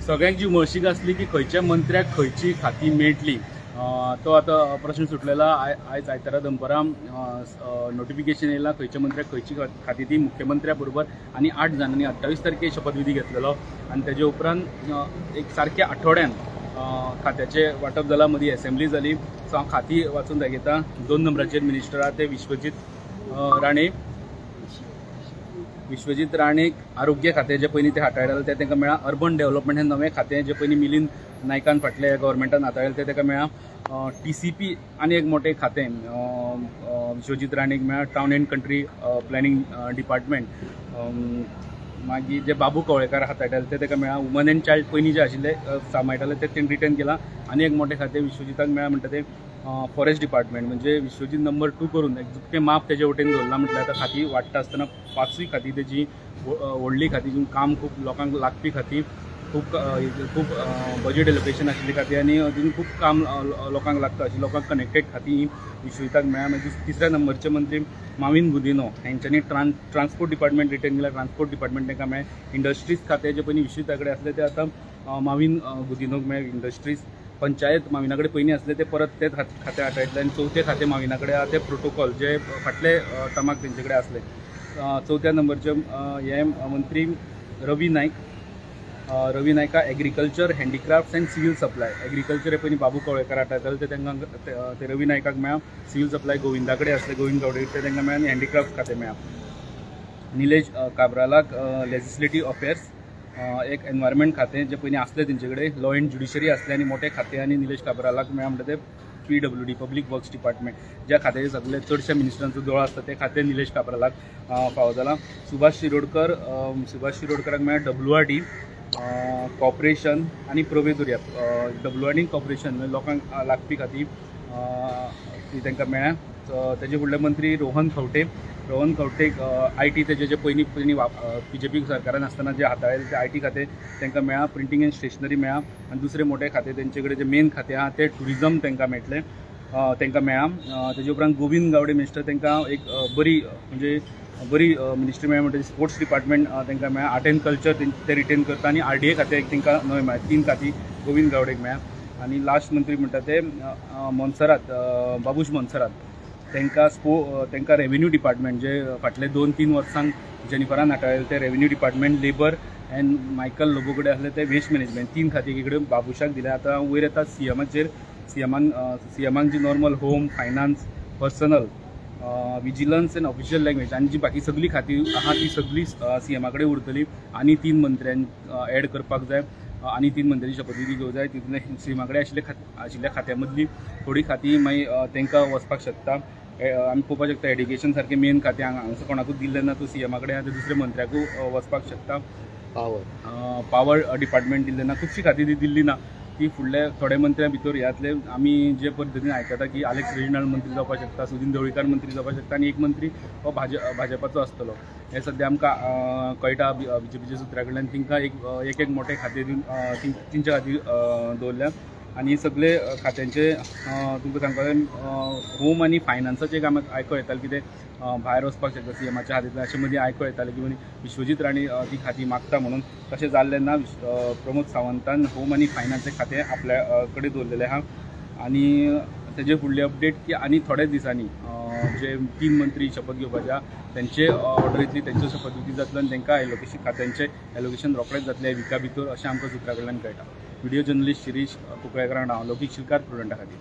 सगळ्यांची उमळशीक आसली की खंयच्या मंत्र्याक खंयची खाती मेळटली, तो आतां प्रश्न सुटलेला. आयज आयतारा दनपरां नोटिफिकेशन येयला खंयच्या मंत्र्याक खंयची खाती ती मुख्यमंत्र्या बरोबर आनी 8 जाणांनी 28 तारखे शपथविधी घेतलेलो आनी तेजे उपरांत एक सारक्या आठवड्यान खात्याचें वांटप जाला. मदीं एसेंब्ली जाली. सो हांव खाती वाचून दाखयता. 2 नंबराचेर मिनिस्टर आहा ते विश्वजीत राणे. विश्वजीत राणेक आरोग्य खातें जे पयलीं ते हाताळटाले तें तांकां मेळ्ळां. अर्बन डेव्हलपमेंट हें नवें खातें जे पयलीं मिलिंद नायकान फाटले गव्हर्मेंटान हाताळ्ळें तें ताका मेळ्ळां. TCP आनी एक मोठें खातें विश्वजीत राणेक मेळ्ळां, town and country planning department. मागीर जे बाबू कवळेकार हाताळटाले ते ताका मेळ्ळां. वुमन एंड चायल्ड पयलीं जे आशिल्ले सांबाळटाले ते तेणी रिटर्न केलां. आनी एक मोठें खातें विश्वजिताक मेळ्ळां म्हणटा तें फॉरेस्ट डिपार्टमेंट, म्हणजे विश्वजीत नंबर 2 करून एक जुपकें माप तेजे वटेन दवरलां. म्हटल्यार आतां खाती वाडटा आसतना 5 खाती तेजी व्हडली खाती, जितून काम खूब लोकांक लागपी खाती, खूब खूब बजेट एलोकेशन आशिल्ली खाती आनी अजून खूब काम लोकांक लागता अशी लोकांक कनेक्टेड खाती ही विश्वजिताक मेळ्ळा. मागीर 3ऱ्या नंबरचे मंत्री माविन गुदिनो हेंच्यांनी ट्रान्सपोर्ट डिपार्टमेंट रिटर्न केला. ट्रान्सपोर्ट डिपार्टमेंट तांकां मेळ्ळें. इंडस्ट्रीज खातें जे पयलीं विश्वजिता कडेन आसलें तें आतां माविन गुदिनोक मेळ्ळें. इंडस्ट्रीज पंचायत माविना कडेन पयलीं आसलें तें परत तें खातें हाताळटलें. आनी 4थें खातें माविना कडेन आहा तें प्रोटोकॉल जे फाटले टर्माक तेंचे कडेन आसलें. 4थ्या नंबरचे हे मंत्री रवी नायक. रवी नायका agriculture, handicrafts and civil supply. Agriculture हे पयलीं बाबू कवळेकार हाताळटाले ते तांकां ते रवी नायकाक मेळ्ळा. सिवील सप्लाय गोविंदा कडेन आसले, गोविंद गावडे, ते तांकां मेळ्ळा आनी हँडीक्राफ्ट खातें मेळ्ळा. निलेश काब्रालाक लेजिस्लेटीव अफेर्स, एक एनवायरमेंट खातें जे पयलीं आसलें तेंचे कडेन, लॉ एंड ज्युडिशरी आसलें आनी मोठें खातें आनी निलेश काब्रालाक मेळ्ळा म्हणटा तें PWD, public works department, ज्या खात्याचे सगळे चडश्या मिनिस्टरांचो दोळो आसता तें खातें निलेश काब्रालाक फावो जालां. सुभाष शिरोडकर, सुभाष शिरोडकराक मेळ्ळा WRD, corporation आनी प्रोवेदोरिया. WRD corporation म्हणजे लोकांक लागपी खाती ती तांकां मेळ्ळ्या. तेजे फुडले मंत्री रोहन खंवटे. रोहन खंवटेक IT तेजे जे पयलीं पयलीं BJP सरकारान आसतना जे हाताळ्ळे ते IT खातें तांकां मेळ्ळां. प्रिंटींग एंड स्टेशनरी मेळ्ळां. आनी दुसरें मोठें खातें तेंचे कडेन जे मेन खातें आहा तें ट्युरिजम तांकां मेळटलें, तांकां मेळ्ळां. तेजे उपरांत गोविंद गावडे मिनिस्टर, तांकां एक बरी म्हणजे बरी मिनिस्ट्री मेळ्ळी म्हणटा स्पोर्ट्स डिपार्टमेंट तांकां मेळ्ळां. आर्ट एंड कल्चर ते रिटेन करता आनी RDA खातें तांकां नवें मेळ्ळें. 3 खातीं गोविंद गावडेक मेळ्ळां. आनी लास्ट मंत्री म्हणटा ते मोन्सरात, बाबूश मोन्सरात, तांकां तांकां रेवेन्यू डिपार्टमेंट जे फाटले 2-3 वर्सांक जेनिफरान हाताळ्ळें ते revenue department, labour and Michael Lobo कडेन आसलें ते वेस्ट मॅनेजमेंट, 3 खातीं कडेन बाबूशाक दिलें. आतां वयर येता सीएमाचेर. सीएमाक जी normal home, finance, personnel, vigilance and official language आनी जी बाकी सगळी खाती आहा ती सगळी सीएमा कडेन उरतली. आनी 3 मंत्र्यांक एड करपाक जाय आनी 3 मंत्र्यांची शपथविधी घेवंक जाय. तितूंतले सीएमा कडेन आशिल्ल्या खात्या मदली थोडी खाती मागीर तांकां वचपाक शकता. आमी पळोवपाक शकता एड्युकेशन सारकें मेन खातें हांगासर कोणाकूच दिल्लें ना, तो सीएमा कडेन आतां दुसऱ्या मंत्र्याकूय वचपाक शकता. पावर डिपार्टमेंट दिल्लें ना, खुबशीं खातीं ती दिल्ली ना ती फुडल्या थोडे मंत्र्यां भितर ह्यातले आमी जे पद्दतीन आयकता की आलेक्स रेजिनाल्ड मंत्री जावपाक शकता, सुदीन ढवळीकार मंत्री जावपाक शकता आनी एक मंत्री हो भाजपाचो आसतलो. हें सद्या आमकां कळटा BJPच्या सुत्रा कडल्यान. तांकां एक एक मोठें खातें दिवन तेंच्या खातीर दवरल्या. आनी सगळे खात्यांचे तुमकां सांगपाक जाय होम आनी फायनान्साचें काम आयको येतालें की ते भायर वचपाक शकता सीएमाच्या हातींतल्यान, अशें मदीं आयको येतालें की विश्वजीत राणे ती खाती मागता म्हणून. तशें जाल्लें ना. प्रमोद सावंतान होम आनी फायनान्स खातें आपल्या कडेन दवरलेलें आहा. आनी तेजे फुडली अपडेट की आनी थोड्याच दिसांनी जे 3 मंत्री शपथ घेवपाचे तेंचे ऑर्डर येतली, तेंच्यो शपथविधी जातलो आनी तांकां एलोकेशन खात्यांचें एलोकेशन रोखडेंच जातलें विका भितर अशें आमकां सुत्रा कडल्यान कळटा. व्हिडिओ जर्नलिस्ट शिरीष कुंकळेकरान हांव लौकीक शिलकार, प्रुडंटा खातीर.